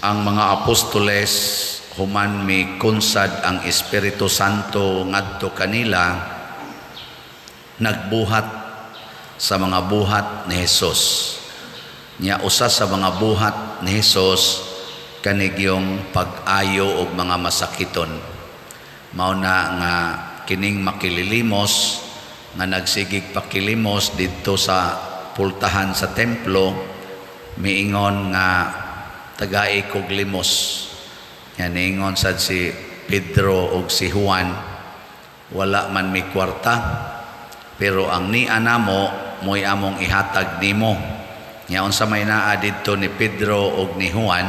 Ang mga apostoles, human mi kunsad ang Espiritu Santo ngadto kanila, nagbuhat sa mga buhat ni Hesus. Nya usa sa mga buhat ni Hesus kanigyong pag-ayo og mga masakiton. Mao na nga kining makililimos nga nagsigig pakilimos didto sa pultahan sa templo, miingon nga, "Tagai kog limos." Nya niingon sad si Pedro ug si Juan, "Wala man mi kwarta, pero ang nia namo mo'y among ihatag nimo." Nya unsa may naa didto ni Pedro ug ni Juan?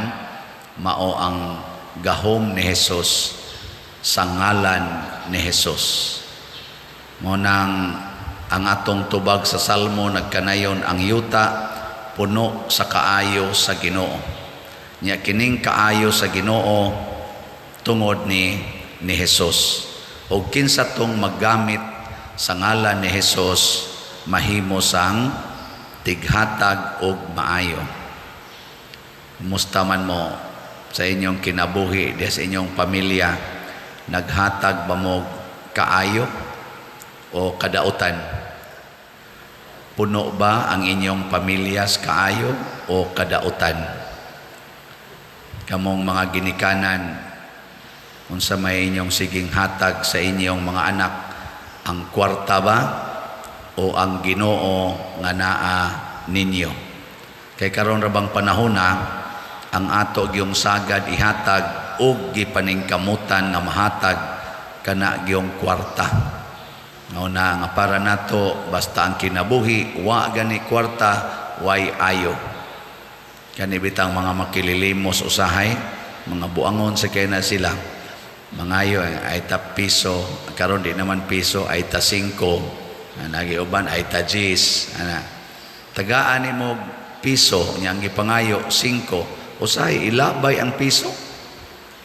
Mao ang gahom ni Hesus, sa ngalan ni Hesus. Mao nang ang atong tubag sa Salmo, nagkanayon ang yuta puno sa kaayo sa Ginoo. Nya kining kaayo sa Ginoo tungod ni Hesus. Og kinsa tong maggamit sa ngalan ni Hesus, mahimo sang tighatag og maayo. Kumusta man mo sa inyong kinabuhi, diha sa inyong pamilya? Naghatag ba mo kaayo o kadautan? Puno ba ang inyong pamilya sa kaayo o kadautan? Kamong mga ginikanan, unsa may inyong siging hatag sa inyong mga anak? Ang kwarta ba o ang Ginoo nga naa ninyo? Kay karon ra bang panahon na ang ato gyung sagad ihatag og gipaningkamutan nga mahatag kana gyung kwarta. Mao na nga para nato, basta ang kinabuhi wa gani kwarta, way ayo. Kani bitang mga makililimos usahay, mga buangon sa kay na sila. Mangayo ay ta piso, karon di naman piso, ay ta 5. Nagi uban ay ta 10. Ana. Tagaan nimo piso, nya ang gipangayo 5. Usahay ilabay ang piso.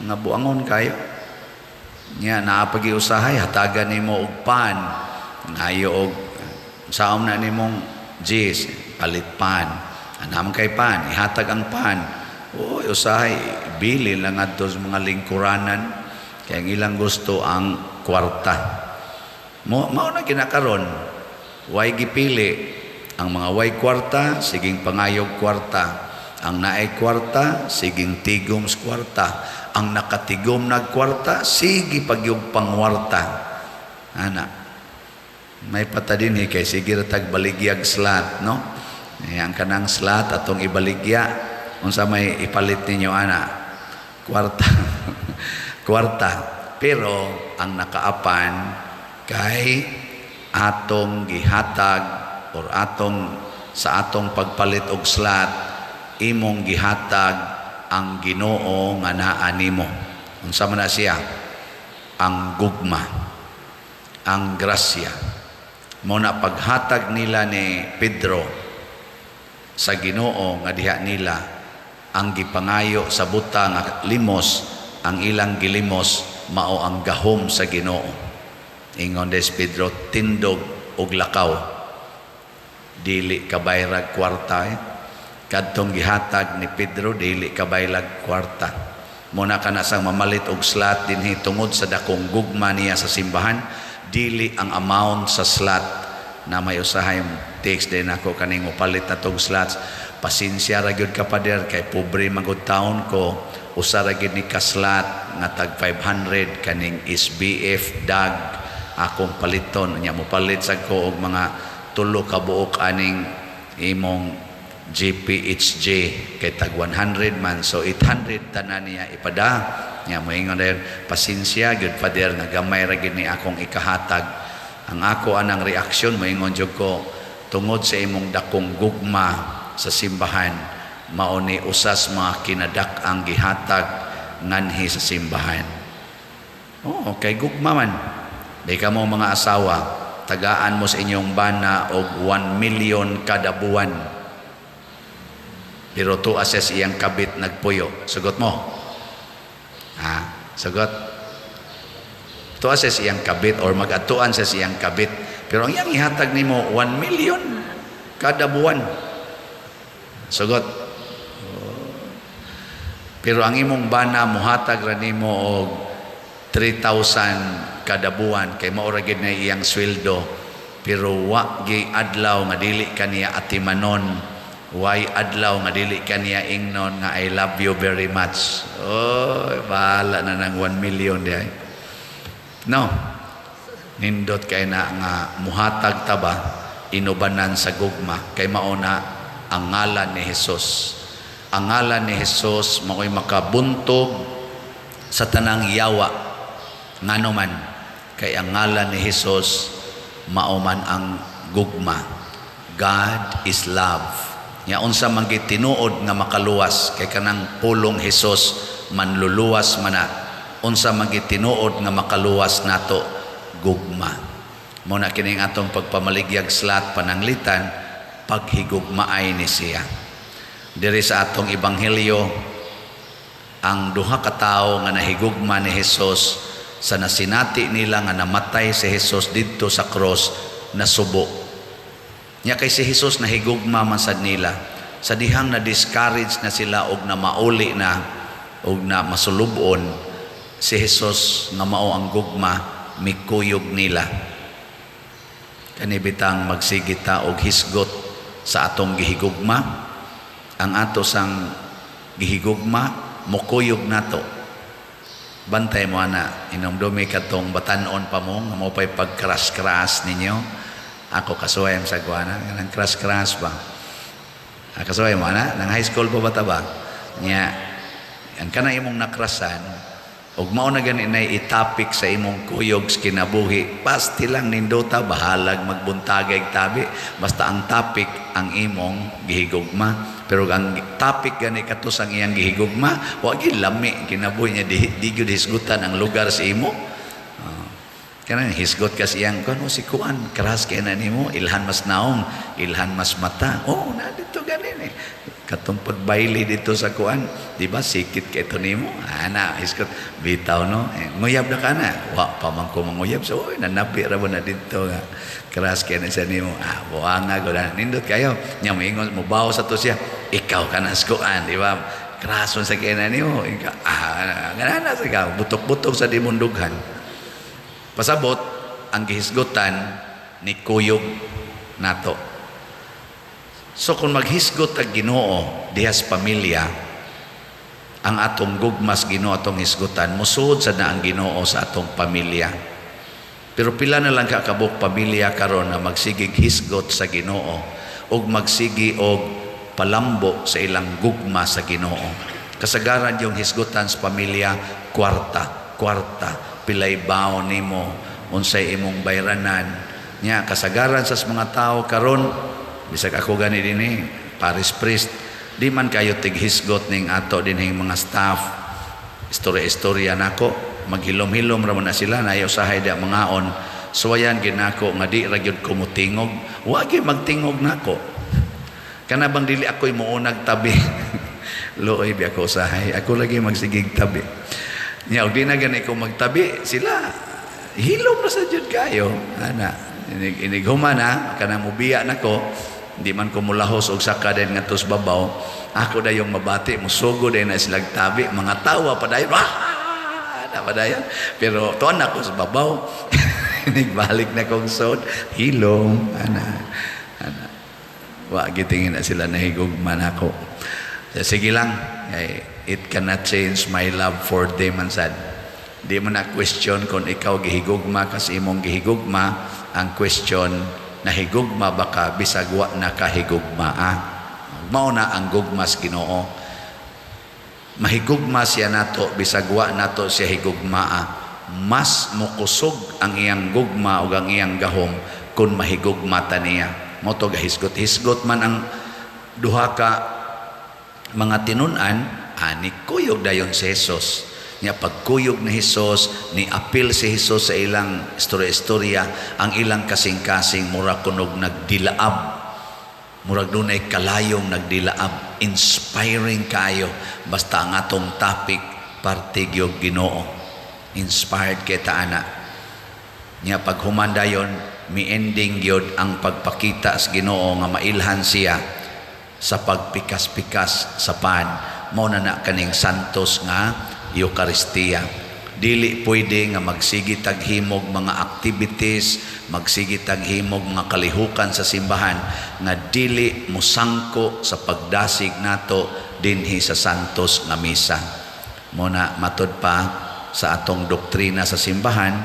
Nga buangon kayo. Nya naa pa usahay hatagan nimo og pan. Ngayo og saom na nimong 10, palit pan. Ana man kay pan, ihatag ang pan. Oy, usahay bili lang adto sa mga lingkuranan kay ang ilang gusto ang kwarta. Mo mao na kinakaron. Way gipili ang mga way kwarta, siging pangayog kwarta. Ang naay kwarta, siging tigom sa kwarta. Ang nakatigom nag kwarta, sige pagyug pangwarta. Ana. May pata din eh, kay sige ra tag baligyag slot, no? Eh, ang kanang slot atong ibaligya, unsa may ipalit ninyo ana? Kwarta. Kwarta. Pero ang nakaapan kay atong gihatag or atong sa atong pagpalit og slot, imong gihatag ang Ginoo nga naa nimo. Unsa man na siya? Ang gugma, ang grasya. Mao na paghatag nila ni Pedro sa Ginoo nga diha nila, ang gipangayo sa buta nga limos, ang ilang gilimos mao ang gahom sa Ginoo. Ingon des Pedro, "Tindog og lakaw." Dili kabayrag kwarta eh. Kadtong gihatag ni Pedro dili kabayrag kwarta. Mao na kana sang mamalit og slot dinhi, tungod sa dakong gugma niya sa simbahan, dili ang amount sa slot. Na may usahay text din ako kaning mopalit na tog slots, "Pasensya ra gyud ka, pader, kay pobre magud taon ko. Usa ra gyud ni ka slot nga tag 500 kaning SBF dag akong paliton." Nya mopalit sad ko og mga tulo ka buok aning imong GPHJ kay tag 100 man, so 800 tanan niya ipada. Nya moingon dayon, "Pasensya gyud, pader, nga gamay ra gyud ni akong ikahatag." Ang ako anang reaksyon, moingon jud ko, "Tungod sa imong dakong gugma sa simbahan, mao ni usas mga kinadak ang gihatag nganhi sa simbahan." Oh, kay gugma man. Di ka mo mga asawa, tagaan mo sa inyong bana og 1 million kada buwan. Pero to assess iyang kabit nagpuyo. Sugot mo? Ha? Sugot? To assess iyang kabit or mag-atuan sa iyang kabit. Pero ang iyang ihatag nimo 1 million kada buwan. Sugot? Pero ang imong bana muhatag ra nimo og 3,000 kada buwan kay mao ra gid na iyang sweldo, pero wa gi adlaw nga dili kaniya atimanon, way adlaw nga dili kaniya ingnon nga "I love you very much." Oh, bahala na nang 1 million diay, no? Nindot kay na nga muhatag ta ba inubanan sa gugma, kay mao na ang ngalan ni Hesus. Ang ngalan ni Hesus mao'y makabuntog sa tanang yawa. Ngano man? Kay ang ngalan ni Hesus mao man ang gugma. God is love. Nya unsa man tinuod nga makaluwas? Kay kanang pulong Hesus manluluwas man na. Unsa man tinuod nga makaluwas nato? Gugma. Mo na kining atong pagpamaligyag slot, pananglitan paghigugmaay ni siya. Diri sa atong ebanghelyo, ang duha ka tawo nga nahigugma ni Hesus, sa nasinati nila nga namatay si Hesus didto sa cross, nasubo. Nya kay si Hesus nahigugma man sad nila, sa dihang na discourage na sila og na mauli na og na masulubon, si Hesus nga mao ang gugma mikuyog nila. Kani bitang magsige ta og hisgot sa atong gihigugma. Ang ato sang gihigugma mokuyog nato. Bantay mo ana, inomdumi katong batanon pa mo nga mo pay pagkras-kras ninyo. Ako kasuway sa kuana kanang kras-kras ba. Ah, kasuway mo ana nang high school pa ba ta ba nya. Ang kana imong nakrasan ug mao na gani nay i-topic sa imong kuyog sa kinabuhi, pasti lang nindota, bahalag magbuntagay tabi, basta ang topic ang imong gihigugma. Pero ang topic gani kato sang iyang gihigugma, wa gyud lami kinabuhi niya, di gyud hisgutan ang lugar sa imo. Kanang hisgot ka siyang kuan, si kuan crush kay na nimo, ilhan mas naong, ilhan mas mata. Oh, na dito ganin eh. Katong pagbayli dito sa kuan, di ba sikit kay ito nimo? Ana, hisgot bitaw, no. Eh, nguyab na ka na. Wa pa man ko manguyab. So, oy, nanabi ra ba na dito nga crush kay na siya nimo. Ah, buanga ko na. Nindot kayo. Nya moingon mo bawo sa to siya. Ikaw ka na sa kuan, di ba? Crush sa kay na nimo. Ikaw, ah, ngana sa ka, butok-butok sa dimundughan. Pasabot, ang gihisgutan ni kuyog nato. So kung maghisgot ang Ginoo dihas pamilya, ang atong gugmas Ginoo atong hisgutan, musuod sa na ang Ginoo sa atong pamilya. Pero pila na lang ka kabuk pamilya karon na magsigig hisgot sa Ginoo ug magsigi og palambo sa ilang gugma sa Ginoo. Kasagaran yung hisgutan sa pamilya, kwarta, kwarta, pilay baon nimo, unsay imong bayranan. Nya kasagaran sa mga tao karon, bisag ako gani dinhi, parish priest, di man kayo tighisgot ning ato dinhing mga staff. Istorya-istorya nako, maghilom-hilom ra man na sila, nayo usahay di mangaon. Suwayan ginako nga di ra gyud ko motingog. Wa gyud magtingog nako. Kana bang dili ako'y muunag tabi. Luoy bi ako usahay. Ako lagi magsigig tabi. Nya og di na gani ko magtabi, sila hilom na sa jud kayo. Ana, inig, inig human na kana mobiya nako, di man ko mulahos og saka din ngadto sa babaw. Ako dayong mabati, musugo din na silang tabi, mga tawa padayon. Ah! Na padayon. Pero tuan ako sa babaw. Balik na kong sod, hilom, ana. Ana. Wa gitingin na sila nahigugma nako. Sige lang, ay, it cannot change my love for them man sad. Di mo na question kung ikaw gihigugma ka sa imong gihigugma, ang question, nahigugma ba ka bisag wa na kahigugma, ah? Mao na ang gugma sa Ginoo. Mahigugma siya nato bisag wa nato siya higugma, ah. Mas mukusog ang iyang gugma ug ang iyang gahom kung mahigugma ta niya. Mo to gahisgot-hisgot man ang duha ka mga tinun-an, ani kuyog dayon si Jesus. Nya pagkuyog ni Hesus, ni apil si Jesus sa ilang istorya-istorya, ang ilang kasing-kasing mura kunog nagdilaab. Murag dunay kalayong nagdilaab. Inspiring kayo. Basta ang atong topic, parte gyud Ginoo. Inspired kita ana. Nya pag human dayon, mi ending gyud ang pagpakita sa Ginoo nga mailhan siya sa pagpikas-pikas sa pan. mao na na kaning Santos nga Eukaristiya. Dili pwede nga magsige tag himog mga activities, magsige tag himog mga kalihukan sa simbahan nga dili musangko sa pagdasig nato dinhi sa Santos nga Misa. Mao na matud pa sa atong doktrina sa simbahan,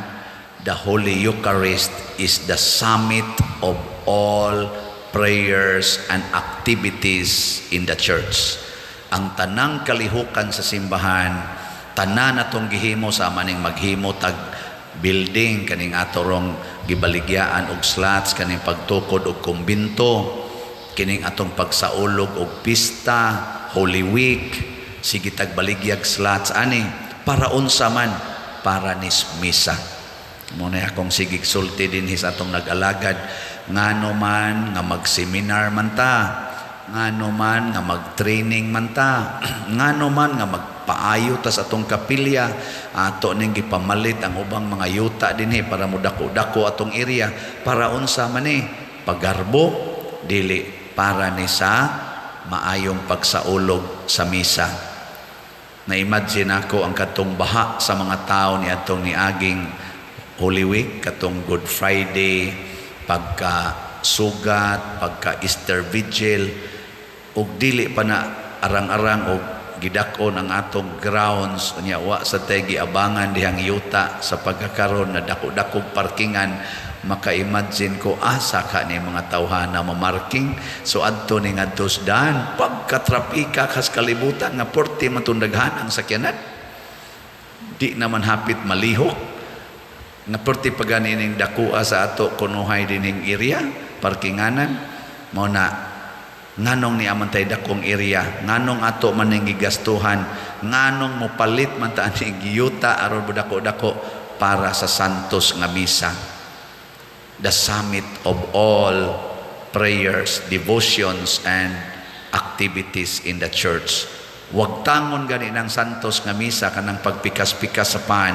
the Holy Eucharist is the summit of all prayers and activities in the church. Ang tanang kalihukan sa simbahan, tanan atong gihimo, sama ning maghimo tag building, kaning atorong gibaligyaan og slots, kaning pagtukod og kumbinto, kining atong pagsaulog og pista, Holy Week, sige tag baligyag slots ani, para unsa man? Para nis misa. Mao na akong sigig sulti dinhi sa atong nag-alagad, ngano man nga mag-seminar man ta, ngano man nga mag-training man ta, ngano man nga magpaayo ta sa atong kapilya, ato ning gipamalit ang ubang mga yuta dinhi para modako-dako atong area, para unsa man ni? Pagarbo? Dili, para ni sa maayong pagsaulog sa misa. Na-imagine ako ang katong baha sa mga tao ni atong niaging Holy Week, katong Good Friday, pagka sugat, pagka Easter Vigil, ug dili pa na arang-arang og gidak-on ang atong grounds. Unya wa sa tay giabangan dihang yuta sa pagkakaron na dako-dakog parkingan. Maka-imagine ko, asa ka ni mga tawhana mamarking? So adto ni ngadto dan pagka-trapika kas kalibutan nga porte matundaghan ang sakyanan, di naman hapit malihok nga porte paganining dakua sa ato kunuhay dining area parkinganan. Mao na nganong ni aman tay dakong area, nganong ato man ning gigastuhan, nganong mopalit man ta aning giyuta aron dako-dako? Para sa Santos nga Misa, the summit of all prayers, devotions and activities in the church. Wag tangon gani ng Santos nga Misa, kanang pagpikas-pikas sa pan,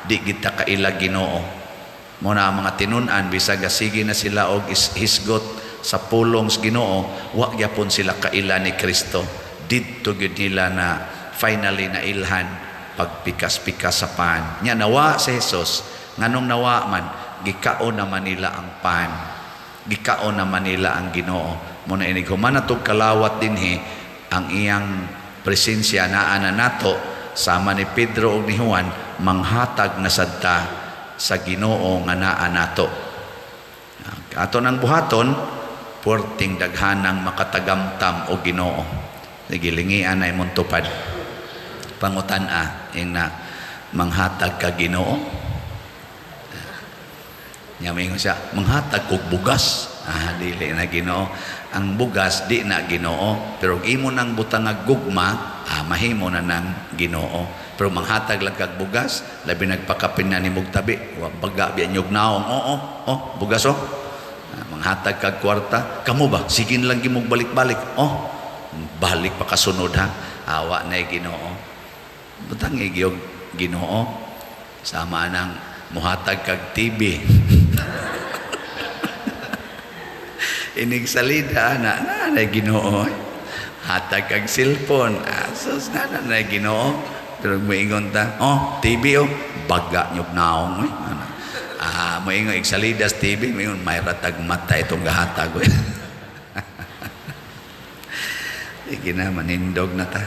di kita kaila Ginoo. Mao na ang mga tinun-an, bisag sige na sila og hisgot sa pulong sa Ginoo, wa gyapon sila kaila ni Kristo. Didto gyud nila na finally na ilhan pagpikas-pikas sa pan. Nya nawa si Jesus, nganong nawa man? Gikaon naman nila ang pan. Gikaon naman nila ang Ginoo. Mao na inig human natog kalawat dinhi, ang iyang presensya naa na nato, sama ni Pedro ug ni Juan, manghatag na sadta sa Ginoo nga naa nato. Ato nang buhaton, puwerteng daghanang makatagamtam og Ginoo. Sige, lingian na imong tupad. Pangutan-a, ing na manghatag ka Ginoo. Nya moingon siya, "Manghatag kog bugas." Ah, dili na Ginoo. Ang bugas di na Ginoo, pero imo nang butangag gugma, ah, mahimo na nang Ginoo. Pero manghatag lang kag bugas, labi nagpakapin na ni tabi, wa baga biya nyug naong, oo, oh, bugas oh. Ah, manghatag kag kwarta, kamo ba? Sige lang gimog balik-balik. Oh, balik pa kasunod ha. Awa na Ginoo. Butang igiyog Ginoo. Sama nang muhatag kag TV. Inig salida na na na Ginoo. Hatag kag cellphone. Asos na na na Ginoo. Pero moingon ta, "Oh, TV oh, baga nyug naong eh." Ana. Ah, moingon igsalidas TV, moingon may ratag mata itong gahatag. Sige na, manindog na ta.